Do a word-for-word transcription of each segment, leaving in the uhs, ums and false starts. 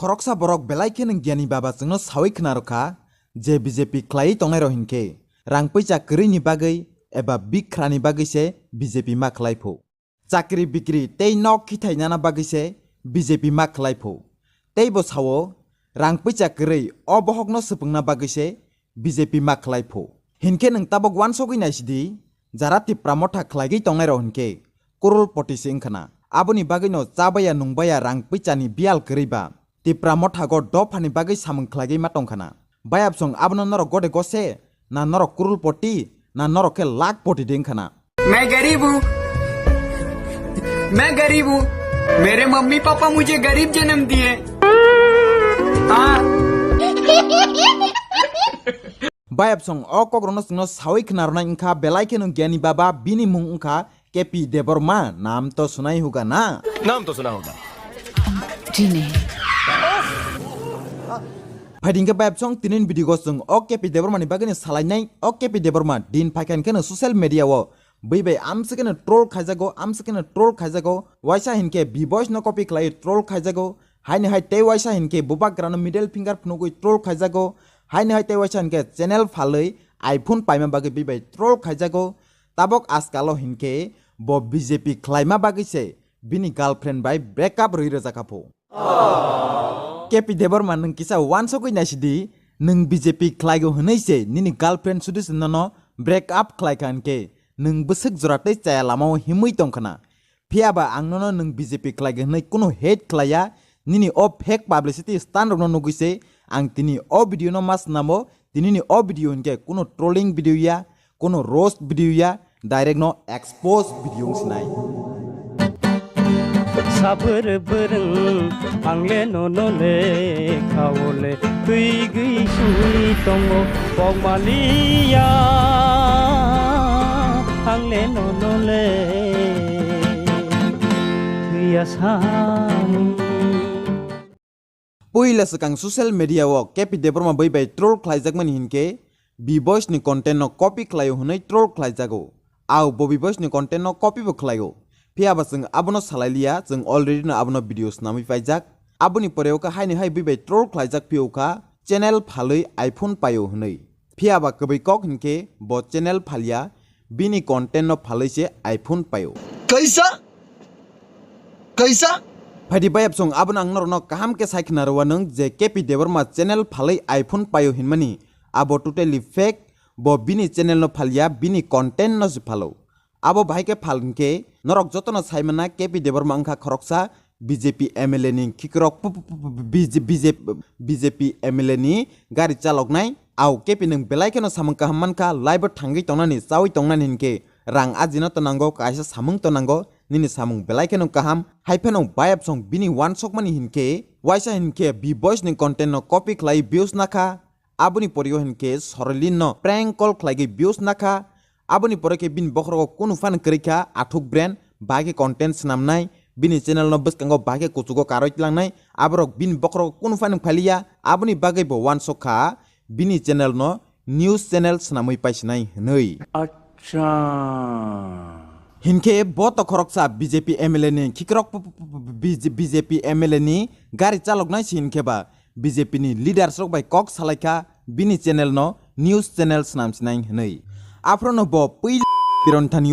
Khoroksa borok belai kheno Gyani Baba chwngno sawi khna rwkha je B J P khlaiwi tongnairok hinkhe rang puisa kwrwini bagwi eba bikhrani bagwi se B J P ma khlai phu. Chakri bikri tei nok khithainana bagwi se B J P ma khlai phu. Tei bo sao, rang puisa kwrwi o bohokno swpwngna bagwi se B J P ma khlai phu. Hinkhe nwng tabok uansugwi naisidi, jara Tipra Motha khlaigwi tongnairok hinkhe crorepoti se wngkhana. Aboni bagwino chabaya nungbaya rang puisani biyal kwrwi ba Tipra Motha go dophani bagwi samung khlaigwi ma tongkhana. Bayapsong abono norok gode gose, na norok crorepoti, na norok khe lakhpoti de wngkhana. मैं गरीब हूँ, मैं गरीब हूँ। मेरे mummy papa मुझे गरीब जन्म दिए। हाँ। Bayapsong o kokrokno chwngno sawi khna rwnai wngkha, belai kheno Gyani Baba, bini mung wngkha K P Debbarma, naam to suna hi hoga na? नाम तो सुना होगा। जी नहीं। Phaidi hinkhe Bayapsong, tinini video o chwng o K P Debbarma ni bagwino salainai, o K P Debbarma din phaikha hinkhe no social media o bui bai amswkeno troll khaijago, amswkeno troll khaijago, waisa hinkhe B-Boys no copy khlai troll khaijago, haini hai tei waisa hinkhe bubagrano middle finger phunugwi troll khaijago, haini hai tei waisa hinkhe channel phalwi iPhone paima bagwi bui bai troll khaijago. Tabok askalo hinkhe bo B J P khlaima bagwi se bini girlfriend bai breakup rwi rwjakha pho. K P Debbarma, nwng kisa uansugwi naisidi, nwng B J P khlaigo hwnwi se nini girlfriend sudisonno no breakup khlaikha hinkhe nwng bwswk jora tei chaya lamao himwi tongkhwna. Phiyaba ang nono nwng B J P khlaigo hwnwi kunu hate khlaiya, nini o fake publicity stunt rokno nugwi se ang tini o video no ma swnamo, tinini o video hinkhe kunu trolling video ya, kunu roast video ya, direct no expose video wngsinai. Sabur burung angle nono le kaole twi gwi sui tongo pokmaliya angle nono le twiya sani. Puila swkang social media o K P Debbarma bui bai troll khlaijakmani hinkhe B-Boys ni content no copy khlaio hwnwi troll khlaijago. Ao bo B-Boys ni content no copy bo khlaio. Phiyaba chwng abono salailiya, chwng already no abono video swnamwi paijak. Aboni pore o kha haini hai bui bai troll khlaijak phiyokha channel phalwi iPhone paio hwnwi. Phiyaba kwbwi kok hinkhe bo channel phalya, bini content no phalwi se iPhone paio. Kaisa? Kaisa? Phaidi Bayapsong, abono ang norokno kaham khe sai khna rwwa nwng je K P Debbarma channel phalwi iPhone paio hinmani, abo totally fake, bo bini channel no phalya, bini content no se phalo. Abo bahai khe phal hinkhe norok jotono sai manna K P Debbarma wngkha khoroksa B J P M L A ni khikrok pu-, pu-, pu-, pu-, B J, B J, B J P M L A ni gari chaloknai. Ao K P nwng belai kheno samung kaham mankha, live o thangwi tongnani, chawi tongnani hinkhe rang ajina to nango, kaisa samung to nango, nini samung belai kheno kaham. Hai phano Bayapsong bini uansukmani hinkhe, waisa hinkhe B-Boys ni content no copy khlai views nakha, aboni pore o hinkhe Sorolin no prank call khlaigwi views nakha, aboni pore khe bini bokhorogo kunu phano kwrwi kha, athuk brand, bahai khe content swnamnai, bini channel no bwskango bahai khe kuchugo karwi tlangnai, aborok bini bokhorogo kunu phano phaliya, aboni bagwi bo uansuk kha, bini channel no news channel swnamwi paisinai hwnwi. Acha. Hinkhe bo to khoroksa B J P M L A ni khikrok p-, p-, p-, p-, B J P M L A ni gari chaloknai se hinkhe ba B J P ni leaders rok bai kok salaikha bini channel no news channel swnamsinai hwnwi. Aphrono bo pui piron thani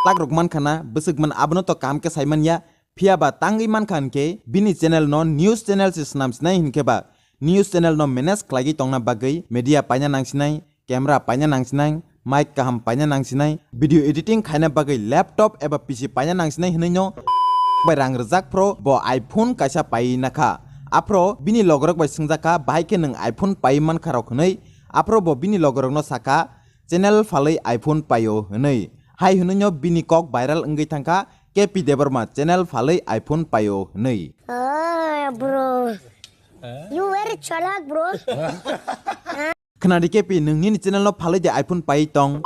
lakrok mankha na bwswk man abono to kaham khe sai manya. Phiya ba tangwi mankha hinkhe bini channel no news channel se swnam sinai hinkhe ba news channel no manage khlaigwi tongna bagwi media paina nang sinai, camera paina nang sinai, mic kaham paina nang sinai, video editing khaina bagwi laptop eba P C paina nang sinai hwnwi no bai rang rwjak phro bo iPhone kaisa paiwi nakha. Aphro bini logorok bai swngjak kha, "Bahai khe nwng iPhone paiwi mankha rok?" hwnwi. Aphro bo bini logorokno sakha, "Channel phalwi iPhone paio," hwnwi. Hai hwnwi no bini kok viral wngwi thangkha, "K P Debbarma channel phalwi iPhone paio," hwnwi. Ah, bro. You very chalak, bro. Khwnadi K P, nwng nini channel no phalwi de iPhone paiwi tong,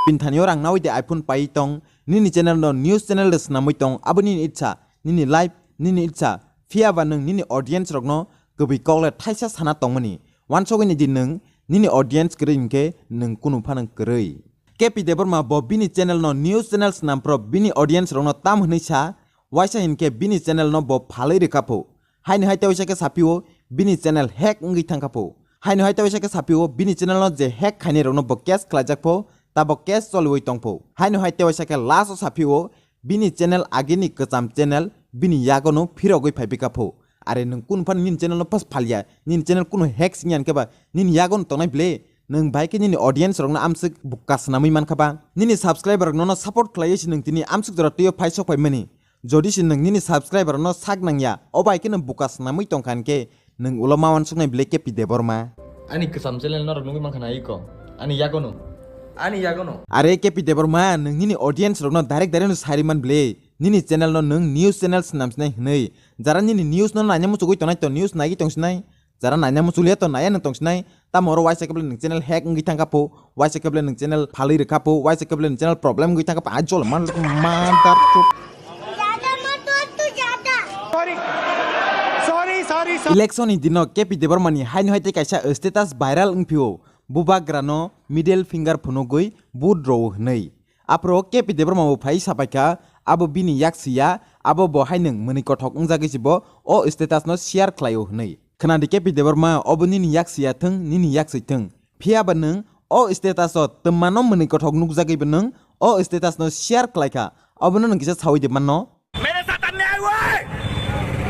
bini thani o rang nawi de iPhone paiwi tong, nini channel no news channel de swnamwi tong, abo nini itsa, nini life, nini itsa. Phiya ba nwng nini audience rokno kwbwi kok le thaisa sana tongmani. Wansugwi nidi nwng nini audience kwrwi hinkhe nwng kunu phano kwrwi. K P Debbarma bo bini channel no news channel swnam phro bini audience rokno tam hwnwi sa, waisa hinkhe bini channel no bo phalwi rwkha pho. Haino hai tewaisa khe sapio bini channel hack wngwi thangkha pho. Haino hai tewaisa khe sapio bini channel no je hack khainai rokno bo case khlaijak pho, tabok case choliwi tong pho. Haino hai tewaisa khe last o sapio bini channel agini kwcham channel bini yagono phirogwi phaibika pho. Are nwng kunu phano nini channel no pas phalya, nini channel kunu hack singya hwnkhe ba nini yagono tongnai ble? Nwng bai khe nini audience rokno amswk bukka swnamwi mankha ba? Nini subscriber rok nono support khlaiwi se nwng tini amswk jora twio phai sok phaimani. Jodi se nwng nini subscriber rokno sak nangya, o bai khe nwng bukka swnamwi tongkha hwnkhe nwng ulo ma wansuknai ble K P Debbarma. Ani kwcham channel norok nugwi mankha na iko. Ani yagono. Ani yagono. Are K P Debbarma, nwng nini audience rokno direct direct no sari man ble. Nini channel no nwng news channel swnam sinai hwnwi. Jara nini news no naina muchugwi tongnai to news naigwi tong sinai. Jara naina muchungya to naiya nwng tong sinai. Tamo oro waisa khe bole nwng channel hack wngwi thangkha pho, waisa khe bole nwng channel phalwi rwkha pho, waisa khe bole nwng channel problem wngwi thangkha pho. Ajol man mother to jada. Sorry. Sorry, sorry, sorry. Election ni dino K P Debbarma ni haino hai tei kaisa status viral wngphio. Bubagra no middle finger phunugwi vote rw hwnwi. Aphro K P Debbarma bo phai sapaikha, abo bini yak siya, abo bo hai nwng mwnwi kothok wngjagwi se bo o status no share khlaio hwnwi. Khwnadi K P Debbarma, obo nini yak siya thwng, nini yak swi thwng. Phiya ba nwng o status o twma no mwnwi kothok nukjagwi bo nwng o status no share khlaikha, obono nwng kisa sawi de manno. मेरे साथ अन्याय हुआ है,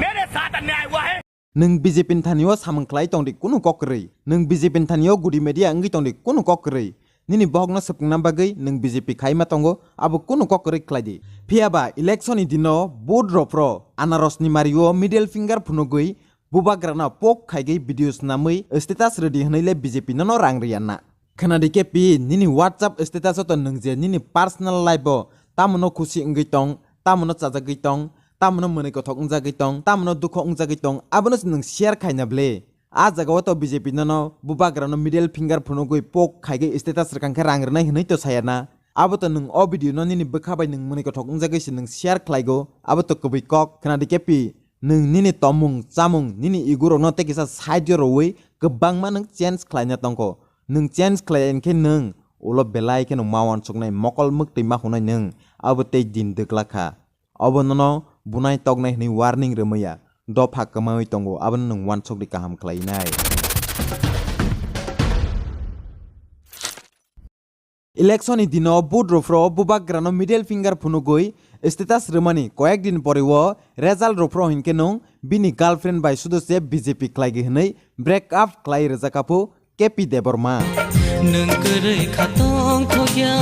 मेरे साथ अन्याय हुआ है। Nwng B J P ni thani o samung khlai tong di kunu kok kwrwi. Nwng B J P ni thani o gudi media wngwi tong di kunu kok kwrwi. Nini bohok no swpwngna bagwi nwng B J P khai ma tongo, abo kunu kok kwrwi khlai di. Phiya ba election ni dino vote rw phro anaros ni mari o middle finger phunugwi bubagra no pok khaigwi video swnamwi status rwdi hwnwi le B J P nono rang rwya na. Khwnadi K P, nini WhatsApp status o to nwng je nini personal life o tamo no khusi wngwi tong, tamo no chajagwi tong, tamo no mwnwi kothok wngjagwi tong, tamo no dukho wngjagwi tong, abono se nwng share khaina ble. A jaga o to B J P nono bubagra no middle finger phunugwi pok khaigwi status rwkang khe rang rwnai hwnwi to saya na. Abo to nwng o video no nini bwkha bai nwng mwnwi kothok wngjagwi se nwng share khlaigo, abo to kwbwi kok. Khwnadi K P, nwng nini tomung, chamung, nini ego rokno tei kisa side o rwui kwbangma nwng change khlaina tongkho. Nwng change khlai ya hwnkhe nwng ulo belai kheno ma wansuknai, mokol mwktwi ma hwnai nwng, abo tei din dwkla kha. Obo nono bunai toknai hwnwi warning rwmaya, dopha kwmawi tongo, abono nwng wansukdi kaham khlainai. Election ni dino vote rw phro bubagra no middle finger phunugwi status rwmani koyek din pore o result rw phro hinkhe nwng bini girlfriend bai sudo se B J P khlaigwi hwnwi break up khlai rwjakha phu K P Debbarma. Nwng kwrwi kha tong thokya,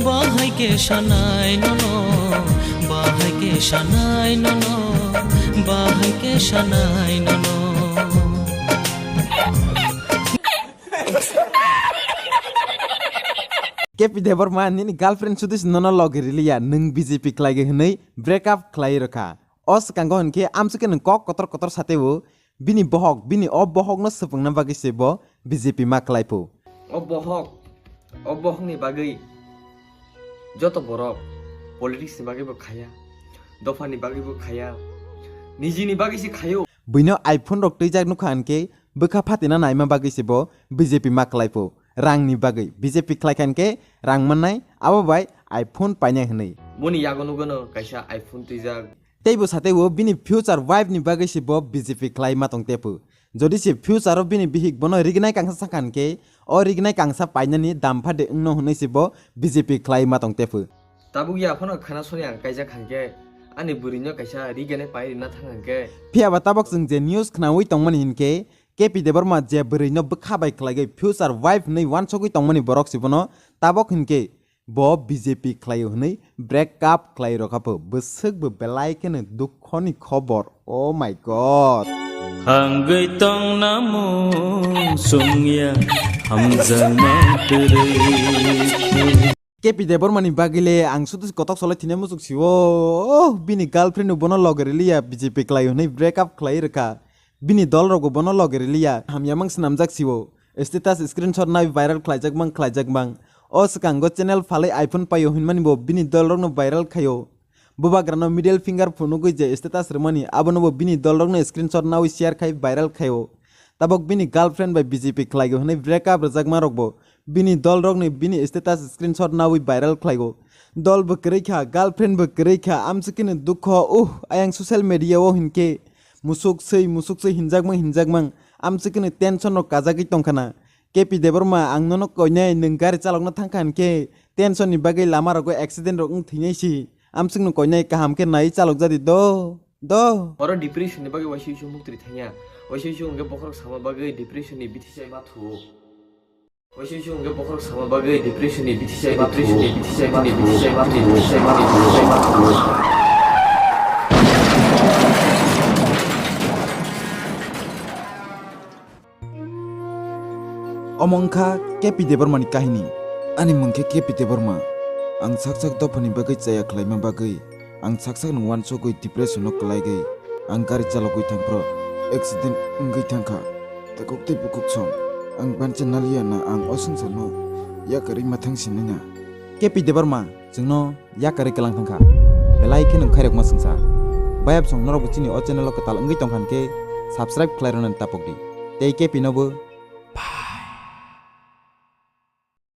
bahai khe sanai nono, bahai khe sanai nono, bahai khe sanai nono. K P Debbarma, nini girlfriend sudu se nono logi riliya, nwng B J P khlaigwi hwnwi break up khlai rwkha. O swkango hinkhe amsukhe nwng kok kotor kotor sateo, bini bohok, bini o bohokno swpwngna bagwi se bo B J P ma khlai phu. O bohok, o bohokni bagwi joto borok politics ni bagwi bo khaya, dopha ni bagwi bo khaya, niji ni bagwi se khayo. Buino iPhone rok twijak nukha hinkhe bwkha phatina naima bagwi se bo B J P ma khlai phu. Rang ni bagwi B J P khlai kha hinkhe rang mannai, abo bai iPhone painai hwnwi. Boni yago nugo no kaisa iPhone twijak. Teibo sateo bini future wife ni bagwi se bo B J P khlai ma tong tephu. Jodi se future o bini bihik bono rignai kangsa sakha hinkhe, o rignai kangsa painani dampha de wngno hwnwi se bo B J P khlai ma tong tephu. Tabuk ya phano khana soni ang kaijak hinkhe, ani bwrwi no kaisa rignai pai rina thang hinkhe. Phiya ba tabok chwng je news khnaui tongmani hinkhe, K P Debbarma je bwrwi no bwkha bai khlaigwi future wife hwnwi wansugwi tongmani borok se bono tabok hinkhe, bo B J P khlaio hwnwi break up khlai rwkha pho, bwswk bo belai kheno dukhoni khobor. Oh my God. Hangwi tong namo songya hamjakma kwrwi. K P Debbarma ni bagwi le ang sudu kotok solai thina muchuk sio. Oh, bini girlfriend no bono loge riliya, B J P khlaio hwnwi break up khlai rwkha. Bini dol rok bo bono loge riliya, hamya mang swnamjak sio. Status screenshot nawi viral khlaijak mang, khlaijak mang. O swkango channel phalwi iPhone paio hinmani bo bini dol rokno viral khaio. Bubagrano middle finger phunugwi je status rwmani, abono bo bini dol rokno screenshot nawi share khai viral khaio. Tabok bini girlfriend bai B J P khlaio hwnwi break up rwjakma rok bo bini dol rokni bini status screenshot nawi viral khlaio. Dol bo kwrwi kha, girlfriend bo kwrwi kha, amsukini dukho, uh, ayang social media o hinkhe Musuk swi, musuk swi hinjakmang hinjakmang. Amswkno tension rok kajagwi tongkhana. K P Debbarma, ang nono koinai nwng gari chalokna thangkha hinkhe tension ni bagwi lama rogo accident rok wng thwinai si. Amswkno koinai kaham khe nai chalokjadi do, do. Oro depression ni bagwi waisa waisa muktri thangya. Waisa waisa hwnkhe bokhorok sama bagwi depression ni bithi chai ma thuo. Waisa waisa hwnkhe bokhorok sama bagwi depression ni bithi chai ma thuo. Depression ni bithi chai ma thuo. Bithi chai ma thuo. Bithi chai ma thuo. Omo wngkha K P Debbarmani kahini. Ani mung khe K P Debbarma. Ang sak sak dophani bagwi chaya khlaima bagwi, ang sak sak nwng uansugwi depression-o kwlaigwi, ang gari chalogwi thangphro accident wngwi thangkha. Takhuk tei bukhuk song, ang bansa naliya na ang o swngcharno yakarwi ma thang sinai na. K P Debbarma, chwngno yakarwi kwlang thangkha. Belai khe nwng khairokma swngsa. Bayap song norokbo chini o channel-o kwtal wngwi tongkha hinkhe subscribe khlai rwnani tapokdi. Tei K P nobo